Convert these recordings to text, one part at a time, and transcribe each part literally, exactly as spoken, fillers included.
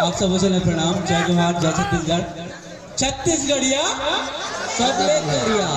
आप सबो से प्रणाम, जय जोहार, जय छत्तीसगढ़। छत्तीसगढ़िया सबले करिया।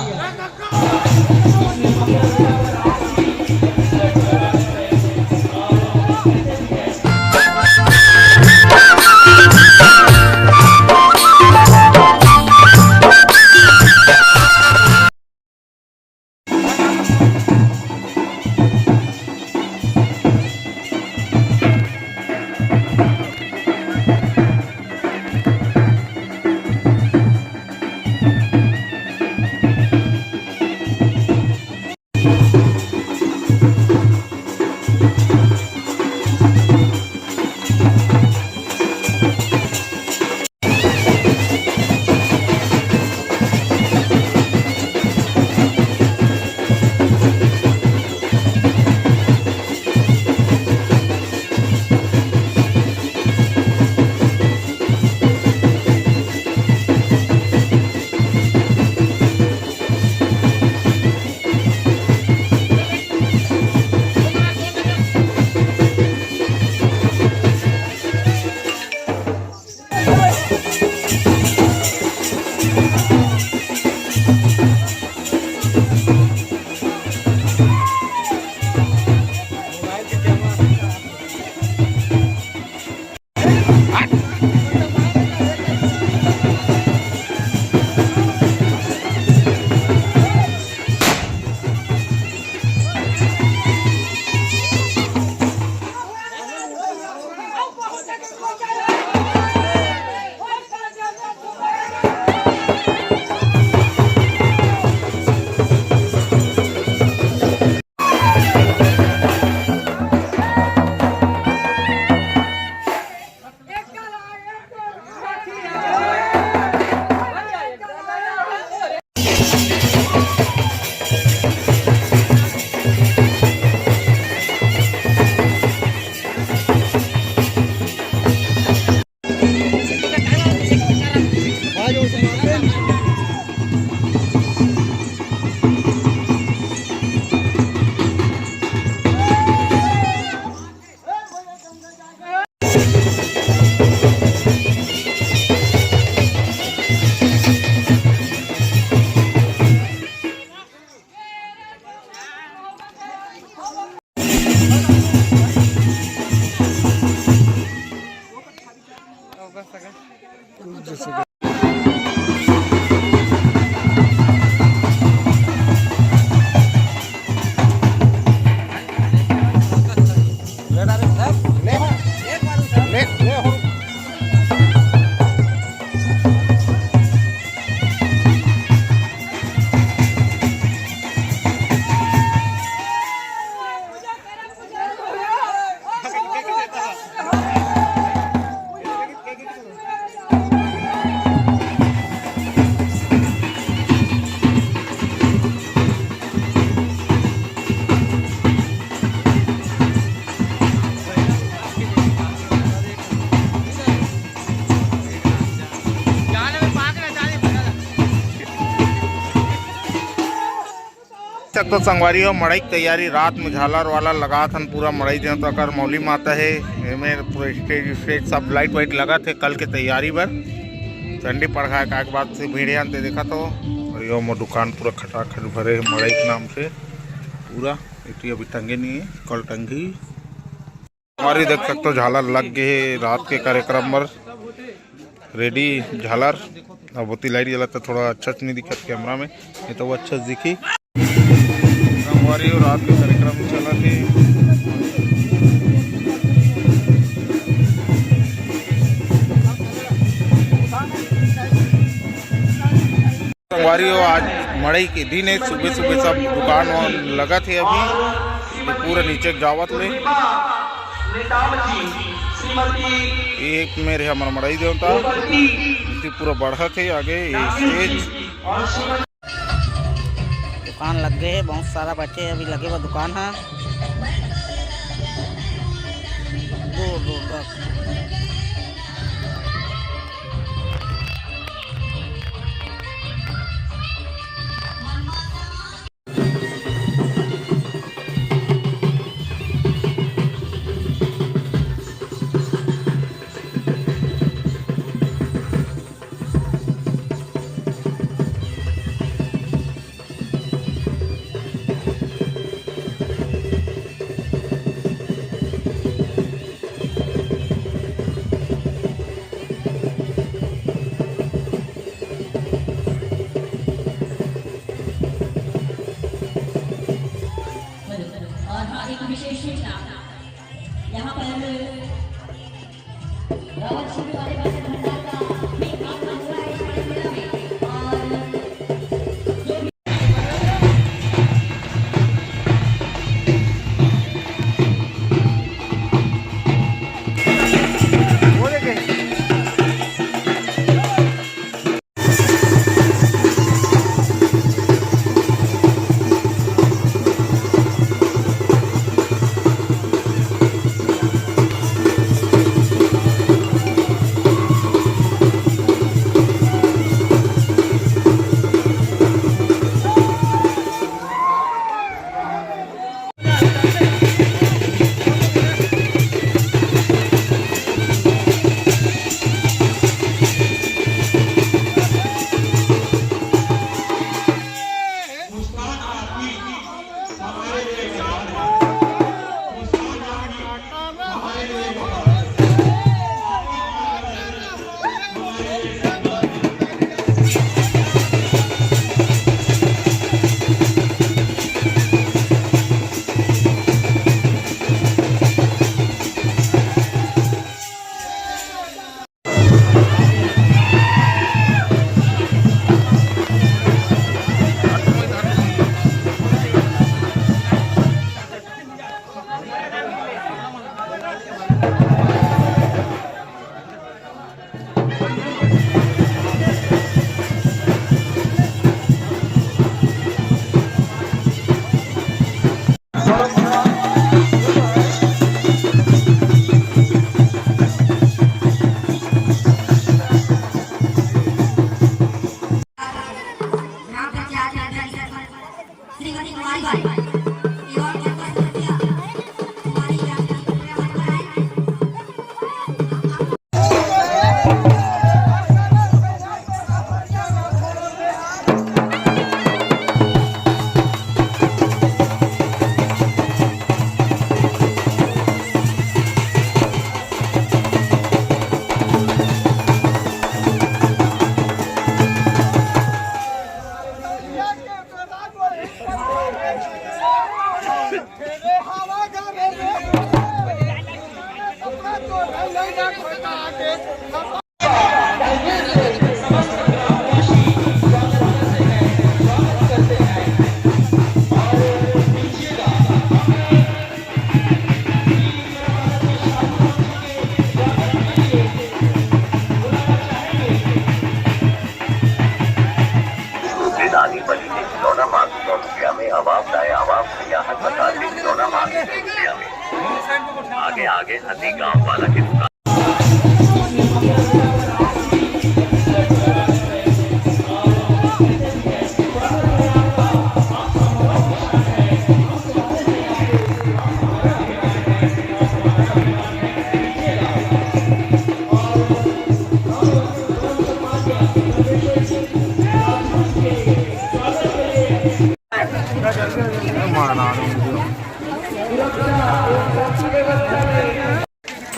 तक तो संगवारी हो, मड़ई के तैयारी रात में झालर वाला लगात हन, पूरा मड़ई देवता कर मौली माता हे, एमे पूरा स्टेज स्टेज सब लाइट वाइट लगत हे कल के तैयारी बर। चंडी पड़घा का के बाद से भीड़ हन ते देखत हो। और यो मोर दुकान पूरा खटाखट भरे हे मड़ई के नाम से, पूरा एती अभी टंगे नहीं है, कल टंगी। संगवारी देख सकते हो, झालर लग गए हे रात के कार्यक्रम बर। रेडी झालर। अब ओती लाइट जलत हे, थोड़ा अच्छा से नहीं दिखत कैमरा में, नहीं तो वो अच्छा से दिखी। संगवारी हो, रात के कार्यक्रम चलत हे। संगवारी हो, आज मड़ई के दिन हे, सुबह सुबह सब दुकान वान लगत हे। अभी तो पूरा नीचे जावत ले, एक मेर हे हमर मड़ई देवता, इति पूरा बढ़त हे आगे ये स्टेज। दुकान लग गए हे, बहुत सारा बचे हे अभी लगे हुआ दुकान हे। दूर दूर तक। ग्राम पंचायत के अध्यक्ष श्रीमती कुमारी बाई एवं जनपद सदस्य कुमारी यास्मीन, कृपया मंच पर आएं। बेदानी बलि के खिलौना मांग सौ रुपया में अवाब दाए अवाब भैया हर प्रकार के खिलौना मांग सौ रुपया में। आगे आगे हती गांव वाला के दुकान।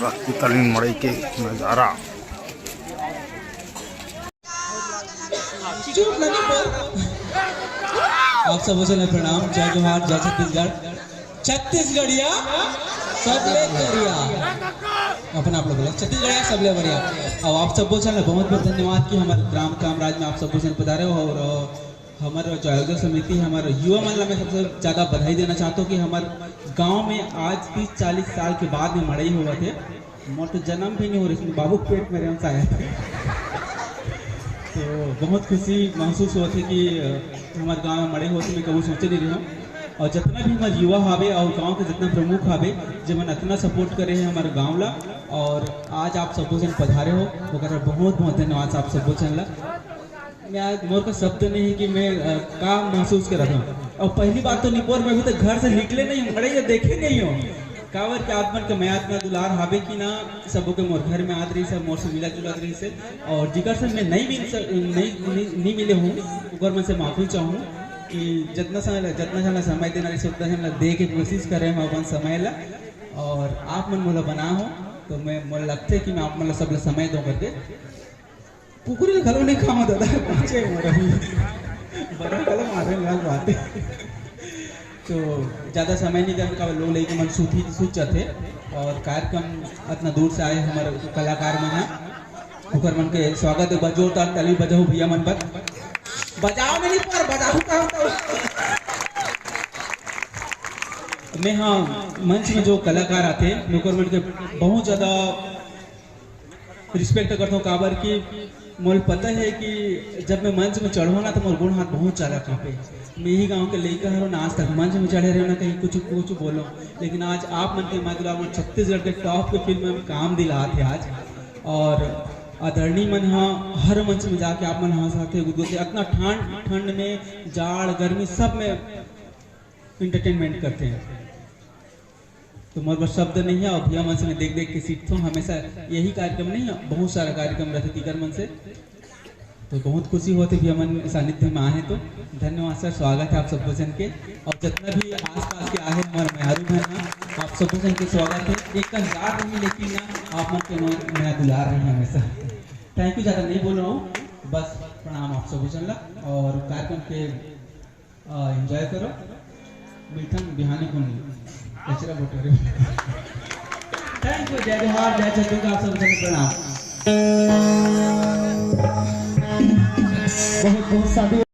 रात्रिकालीन मड़ई के नजारा। आप सबो झन ल प्रणाम, जय जोहार, जय छत्तीसगढ़। छत्तीसगढ़िया सबले बढ़िया। अपन आप लोग बोला, छत्तीसगढ़िया सबले बढ़िया। और आप सबो झन ल बहुत बहुत धन्यवाद कि हमर ग्राम कामराज में आप सबो झन पधारे हो। और हमर जो आयोजक समिति हे, हमर युवा मन ला मैं सबसे ज्यादा बधाई देना चाहता हूँ कि हमर गांव में आज तीस चालीस साल के बाद में मड़ई होवत हे। मोर तो जन्म भी नहीं हो रहिस, मैं बाबू के पेट में रहेंव शायद। तो बहुत खुशी महसूस होत हे कि, अ, हमर गांव में मड़ई होत हे, मैं कभू सोचे नहीं रहेंव। और जितना भी हमर युवा हावे और गांव के जितना प्रमुख हावे, जेमन अतना support करे हे हमर गांव ला, और आज आप सबो झन पधारे हो, ओकर बहुत बहुत धन्यवाद आप सबो झन ला। मैं आज, मोर का शब्द नहीं है कि मैं, अ, का महसूस करत हूँ। और पहली बात तो निपोर में अभी तक घर से निकले नहीं हूँ, मड़ई देखे नहीं हूँ। काबर के आप मन के मया अतना दुलार हावे कि ना, सबो के मोर घर में आत रहिस हे, मोर से मिलत जुलत रहिस हे। और जिकर से मैं नहीं मिल सक-, नहीं, नहीं, नहीं मिले हूँ, ओकर मन से माफी चाहूँ कि जितना सा, जितना झन ला समय देना रहिस हे, उतना झन ला दे के कोशिश करे हूँ अपन समय ला। और आप मन मोला बना हो, तो मैं, मोला लगथे कि मैं आप मन ला सब ला समय दो करके। कुकुर घलो नहीं खावा दादा, बाँचे मोर अभी। बड़ा घलो मारे लाल बात हे। तो ज्यादा समय नहीं करन, काबर लोग लइका मन सूत ही सूत जाथे। और कार्यक्रम अतना दूर से आए हमर कलाकार मन ह, ओकर मन के स्वागत हे। जोरदार ताली बजाओ भैया मन बर। बजाओ में नहीं पर बजाओ का होता। मैं हाँ, मंच में जो कलाकार आथे, मैं ओकर मन के बहुत ज्यादा रिस्पेक्ट करता हूँ, काबर कि मोल पता है कि जब मैं मंच में चढ़ो ना, तो मोर गोड़ हाथ बहुत ज्यादा कांपे। मैं यही गांव के लइका हूँ ना, आज तक मंच में चढ़े रहे ना, कहीं कुछ कुछ बोलो। लेकिन आज आप मन के मया दुलार में छत्तीसगढ़ के टॉप के फिल्म में काम दिलात हे आज। और आदरणीय मन हा हर मंच में जाके आप मन हंसाथे, गुदगुदाथे, इतना ठंड ठंड में, जाड़ गर्मी, सब में एंटरटेनमेंट करते हैं। तो मोर पास शब्द नहीं है। और भैया मन से मैं देख देख के सीखता हूँ हमेशा। यही कार्यक्रम नहीं है, बहुत सारा कार्यक्रम रहते तीकर मन से। तो बहुत खुशी होती भैया मन सानिध्य में आए हैं। तो धन्यवाद सर, स्वागत है आप सब जन के। और जितना भी आसपास के आए हैं हमारे मयारू बहन ना, आप सब जन के स्वागत है। एक का याद नहीं, लेकिन ना आप मन के मन मया दुलार रही हमेशा। थैंक यू, ज्यादा नहीं बोल रहा हूँ, बस प्रणाम आप सब जन ला। और कार्यक्रम के एंजॉय करो। मिलथन बिहाने कुन कचरा बोटे रे। थैंक यू, जय जोहार, जय छत्तीसगढ़, आप सब जन प्रणाम। बहुत बहुत साधु।